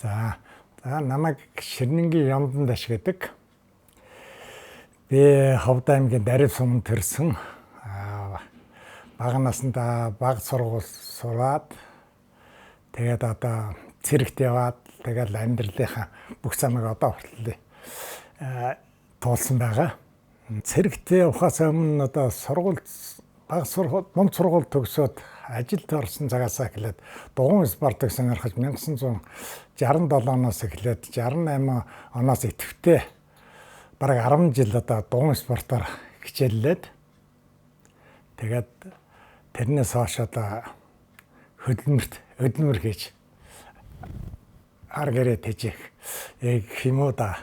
За, намайг Ширнэнгийн Ямдан даш гэдэг. Би Ховд аймгийн Дарив суманд төрсөн. Бага насндаа баг сургууль сураад, тэгээд одоо цэрэгт яваад, тэгээд амьдралынхаа бүх замыг одоо хүртэл туулсан байгаа. Цэрэгт явахаас өмнө одоо сургууль, баг сургууль, дунд сургууль төгсөөд ажилд орсон цагаасаа эхлээд дугуйн спортыг сонирхож, 1967 оноос эхлээд 68 оноос идэвхтэй бараг 10 жил одоо дугуйн спортоор хичээллээд, тэгээд тэрнээс хойш одоо хөдөлмөр хийж, ар гэрээ тэжээх гэх юм уу да.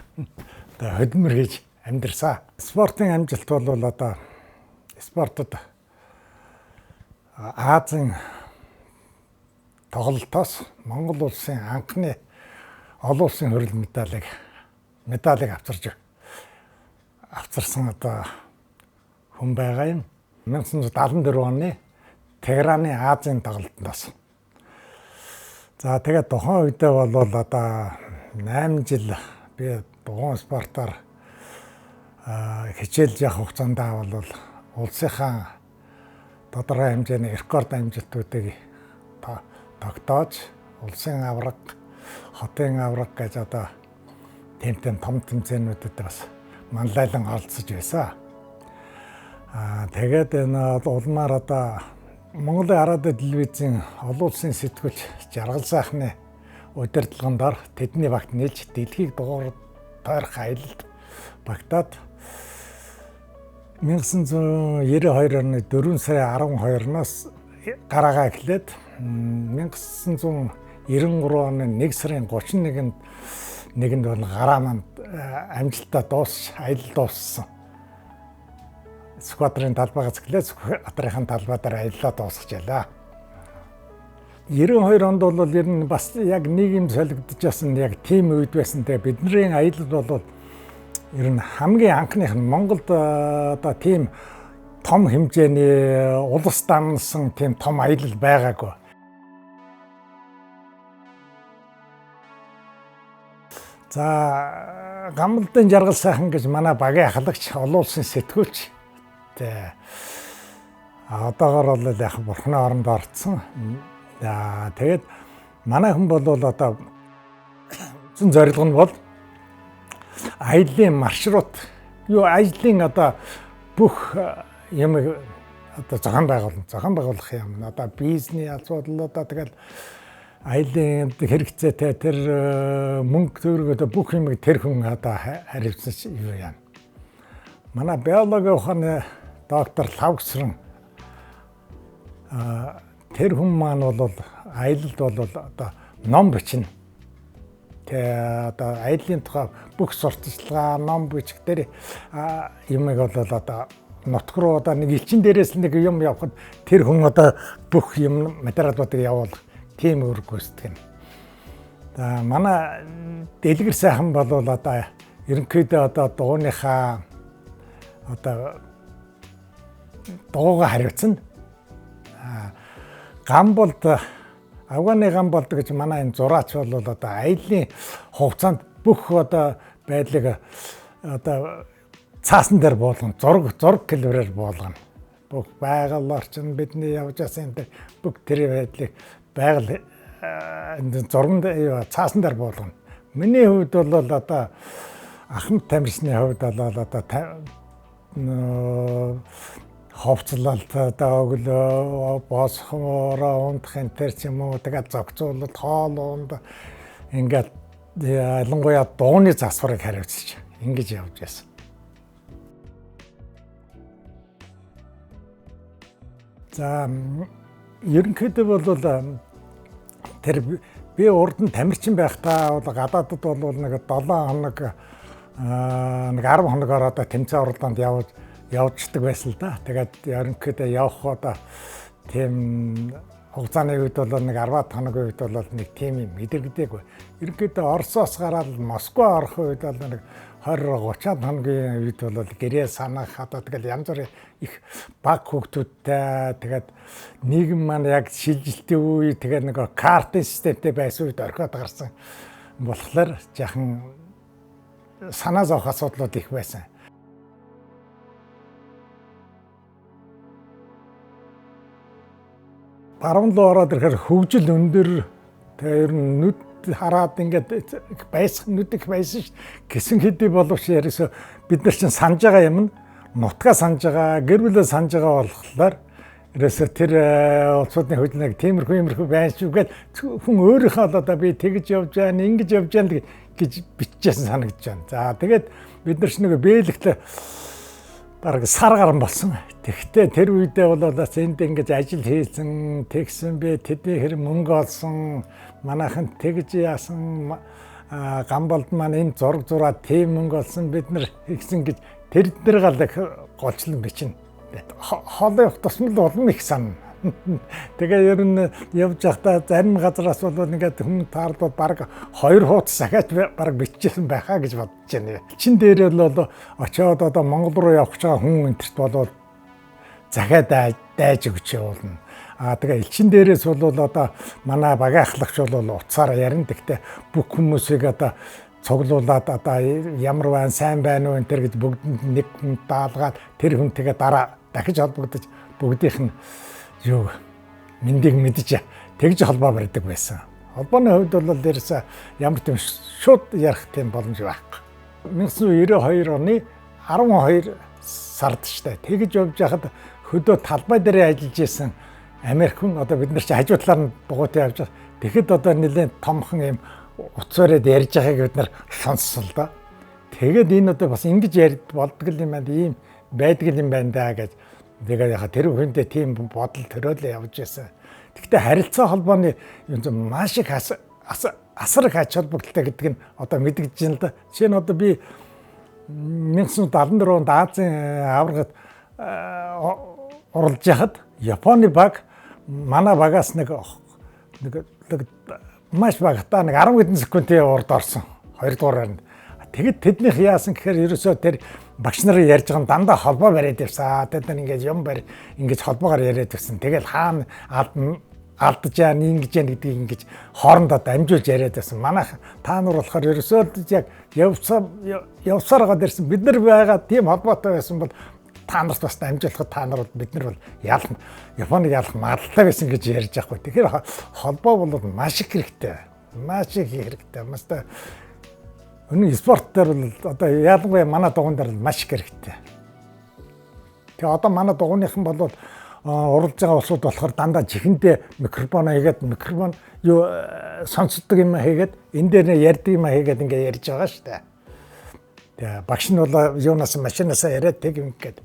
Одоо хөдөлмөр хийж амьдарсан. Спортын амжилт бол одоо спортод Азийн тоглолтоос Монгол улсын анхны олон улсын хүрэл медалийг авчирсан одоо хүн байгаа юм. 1974 оны Тегераны Азийн тоглолтоос. За, тэгээд тухайн үедээ бол одоо 8 жил би дугуйн спортоор хичээлж явах хугацаанд бол улсынхаа тодорхой хэмжээний рекорд амжилтуудыг тогтоож, улсын аварга, хотын аварга гэж одоо тийм том тэмцээнүүдэд бас манлайлан оролцож байсан. Тэгээд энэ улмаар одоо Монголын радио телевизийн олон улсын сэтгүүлч Жаргал сайхны удирдлагын дор тэдний багт нийлж дэлхийг дугаар тойрох аялалд багтаад, 1992 оны 4 сарын 12-наас гараагаа эхлээд 1993 оны 1 сарын 31-нд нэгэнд бол гараа маань амжилттай дуусч, аялал дууссан. Сүхбаатарын талбайгаас эхлээд Сүхбаатарын талбай дээр аяллаа дуусгаж ялаа. 92 онд бол ер нь бас яг нийгэм солигдож байсан, яг тийм үед байсан. Тэгээ бидний аялал бол ер нь хамгийн анхных нь Монголд одоо тийм том хэмжээний улс дансан тийм том аялал байгаагүй. За, Гамалдын Жаргал сайхан гэж манай багийн ахлагч, олон улсын сэтгүүлч. Тэ одоогор бол яг бурхны оронд орцсон. За, тэгээд манай хүн бол одоо үндсэн зорилго нь бол аяллаа маршрут юу, ажлын одоо бүх юм одоо зохион байгуулах юм, одоо бизнесийн асуудал, одоо тэгэл аялын хэрэгцээтэй тэр мөнгө төгрөг, одоо бүх юмыг тэр хүн одоо хариуцсан юу яа. Манай биологийн ухааны доктор Лавгсран тэр хүн маань бол аялалд бол одоо ном бичнэ. Тэ одоо аяллаа тухай бүх сурталчилгаа, ном бичих тэр юмыг бол одоо нутг руу одоо нэг элчин дээрээс нэг юм явахад тэр хүн одоо бүх юм материалуудыг явуулах тийм үүрэг гүйцэтгэх нь. За, манай Дэлгэр сайхан бол одоо ерөнхийдөө одоо дууныхаа одоо дуугаа хариуцна. Гамболд, Афганы гам болд гэж манай энэ зураач бол одоо аяллаа хугацаанд бүх одоо байдлыг одоо цаасан дээр буулгана. Зураг хэлбэрээр буулгана. Бүх байгаль орчин, бидний явж байсан энэ бүх тэр байдлыг байгаль зурганд, цаасан дээр буулгана. Миний хувьд бол одоо Ахмад тамирчны хувьд бол одоо ховцлалт, одоо өглөө босхороо унтах энэ төр ч юм уу, тэгээд зохицуулалт, хоол унд, ингээд ялангуяа дууны засварыг хариуцж ингэж явж байсан. За, ерөнхийдөө бол тэр би урд нь тамирчин байхдаа бол гадаадд бол нэг 7 хоног, нэг 10 хоногоор одоо тэмцээн уралдаанд явж явждаг байсан л да. Тэгээд ерөнхийдөө явах одоо тийм хугацааны үед бол нэг 10 хоногийн үед бол нэг тийм юм мэдрэгдээгүй. Ерөнхийдөө Оросоос гараад Москва орох үед бол нэг 20 30 хоногийн үед бол гэрээ санах, одоо тэгэл янз бүрийн их баг хүүхдүүдтэй, тэгээд нийгэм маань яг шилжилтийн үе, тэгээд нэг картын системтэй байсан үед орхиод гарсан. болохоор жаахан санаа зовох асуудлууд их байсан. Баруун руу ороод ирэхээр хөгжил өндөр, тэгээ ер нь нүд хараад ингээд байсан, нүд их байсан ш. Гэсэн хэдий боловч ерөөсөө бид нар чинь санаж байгаа юм нь нутгаа санаж байгаа, гэр бүлээ санаж байгаа болохоор ерөөсөө тэр улсуудын хөгжил нэг тиймэрхүү байна шүү гээд хүн өөрийнхөө л одоо би тэгж явж байна, ингэж явж байна гэж биччихсэн санагдаж байна. За тэгээд бид нар ч нэг бэлэгт бараг сар гарan болсон. Тэгэхдээ тэр үедээ бол бас энд ингэж ажил хийсэн, тэгсэн би тэдний хэр мөнгө олсон, манайхан тэгж яасан, Гамболд маань энэ зураг зураад тийм мөнгө олсон, бид нар хийсэн гэж тэр дээр гал голчлон бичнэ. Хоолой явах тусмал улам их санана. Тэгээ ер нь явж байхдаа зарим газараас бол ингээд хүн таарлууд бараг 2 хуудас сахиач бараг биччихсэн байхаа гэж бодож байна. Чин дээр л бол очиод одоо Монгол руу явах гэж байгаа хүн энтерт болвол захиа дайж өгч явуулна. Аа тэгээ элчин дээрээс бол одоо манай багийн ахлагч бол утсаараа ярина. Тэгтээ бүх хүмүүсийг одоо цуглуулад одоо ямар байна, сайн байна уу энэ төр гэж бүгдэнд нэг хүн даалгаад тэр хүнтэйгээ дараа дахиж холбогдож бүгдийнх нь юу мэндийг мэдж тэгж холбоо барьдаг байсан. Холбооны хувьд бол дээрээс ямар тийм шууд ярих тийм боломж байхгүй. 1992 оны 12 сард штэ тэгж явж байхад хөдөө талбай дээр ажиллаж исэн Америк хүн одоо бид нар чи хажуу талаар нь бугуйтай явж байгаа. Тэгэхэд одоо нэлээд томхон юм утас бариад ярьж байгааг бид нар сонссон л доо. Тэгээд энэ одоо бас ингэж ярьд болдгол юм байна, ийм байдаг юм байна даа гэж. Тэгээд яхаа тэр хүндээ тийм бодол төрөөл явж байсан. Тэгэхдээ харилцаа холбооны юм маш их асар их ач холбогдолтой гэдэг нь одоо мэдэгдэж байна л да. Жишээ нь одоо би 1974 онд Азийн аваргад оролж яхад Японы баг манай багаас нэг маш багтаа нэг 10 хэдэн секундын урд орсон. 2 дугаар байранд. Тэгэд тэднийх яасан гэхээр ерөөсөө тэр багш нарын ярьж байгаа нь дандаа холбоо бариад явсан. Тэд нар ингээд юм барь ингэж холбоогоор яриад явсан. Тэгэл хаана алдаж яа, ингэж яа гэдгийг ингэж хоорондоо дамжуулж яриад байсан. Манайх та нар болохоор ерөөсөө яг явсаар байгаа дэрсэн. Бид нар байгаа тийм холбоотой байсан бол та нарт бас дамжуулахад та нар бол бид нар бол ялах Японыг ялах магадлалтай байсан гэж ярьж байгаа хгүй. Тэгэхээр холбоо бол маш их хэрэгтэй. Маш их хэрэгтэй. Маш та өнөө спорт дээр бол одоо ялангуяа манай дугуйн дээр маш их хэрэгтэй. Тэгээ одоо манай дугуйныхан бол уралж байгаа улсууд болохоор дандаа чихэндээ микрофон хийгээд микрофон юу сонсдог юм хийгээд энэ дээр нэ ярьдаг юм хийгээд ингээ ярьж байгаа шүү дээ. Тэгээ багш нь бол юунаас машинаасаа яриад тэг юм гээд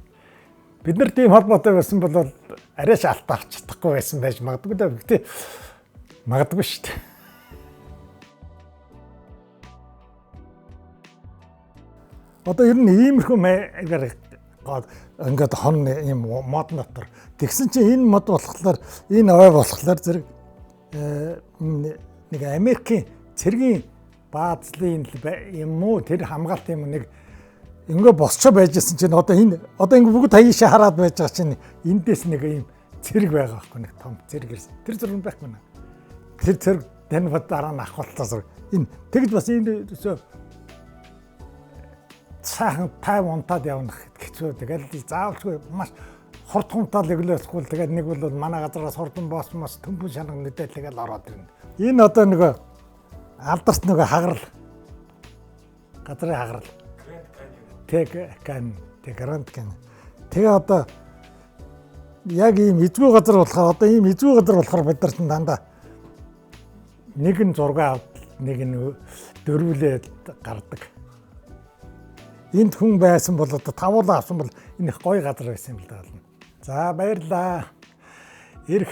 бид нар тийм холбоотой байсан бол арайч алт авч чадахгүй байсан байж магадгүй дээ. Гэтэ магадгүй шүү дээ. Одоо ер нь иймэрхүү маягаар ингээд хон юм мод дотор. Тэгсэн чинь энэ мод болохоор энэ ой болохоор зэрэг нэг Америкийн цэргийн баазлын юм уу тэр хамгаалт юм нэг ингээ босчоо байжсэн чинь одоо энэ одоо ингээ бүгд хаяашаа хараад байж байгаа чинь эндээс нэг юм цэрэг байгаа байхгүй нэг том цэрэг ирсэн. Тэр зураг байхгүй нэ. Тэр цэрэг тань бод дараа нь авах зураг. Энэ тэгж бас энэ өсөө сайхан тайв унтаад явна хэцүү. Тэгэл заавалчгүй маш хурд хумтаал өглөөсгүй. Тэгээд нэг бол манай газараас хурдан боосмос төмпөн шанга нүдэл тэгэл ороод ирнэ. Энэ одоо нөгөө алдарт нөгөө хагарал. Газрын хагарал. Тэг кан, тэг Гранд Каньон. Тэгээ одоо яг ийм эзгүй газар болохоор одоо ийм эзгүй газар болохоор бид нар дандаа нэг нь зураг авд, нэг нь дөрвөлээ гардаг. Энд хүн байсан бол одоо тавуулаа авсан бол энэ их гоё газар байсан юм л да. За баярлалаа. Ирэх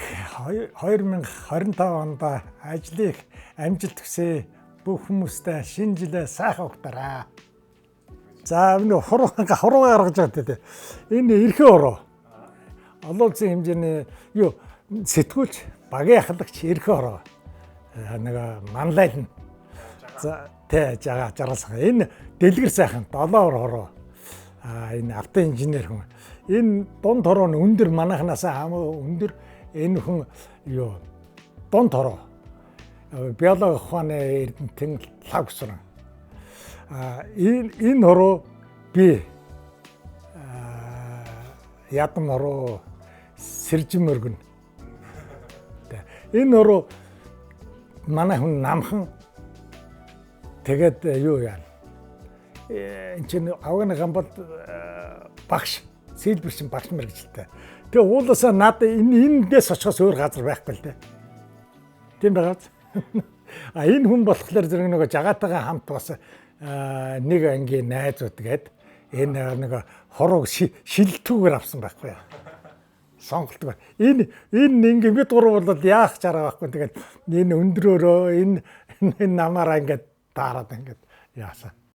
2025 онд ажлыг амжилт хүсье. Бүх хүмүүстээ шинэ жилээ сайхан угтаарай. За энэ хуруу гаргаж байгаа гэдэг. Энэ эрхэн хороо. Олон улсын хэмжээний юу сэтгүүлч, багийн ахлагч эрхэн хороо. Нэг манлайлна. За тэ жаргал сайхан. Энэ дэлгэр сайхан долоор хороо. А энэ автоинженер хүн. Энэ дунд хороо нь өндөр манайхнаас хамгийн өндөр энэ хүн юу дунд хороо. Биологи ухааны эрдэмтэн Лхагвсуран. А энэ хуруу би ядам хуруу сэржин мөргөн. Энэ хуруу манай хүн намхан тэгээд юу яана. Энд чинь авганы гамбал багш сэлбэрчин багш мэргэжилтэй. Тэгээ уулаасаа над энэ эндээс очихоос өөр газар байхгүй л дээ. Тийм байгааз. А энэ хүн болохоор зэрэг нөгөө жагаатайгаа хамт бас нэг ангийн найзууд гээд энэ нэг хурууг шилтүүгээр авсан байхгүй юу. Сонголтгүй. Энэ ингээ бид гурав бол яах чараа байхгүй. Тэгээд энэ өндрөөрөө энэ намаараа ингээд таарад ингээд яасан.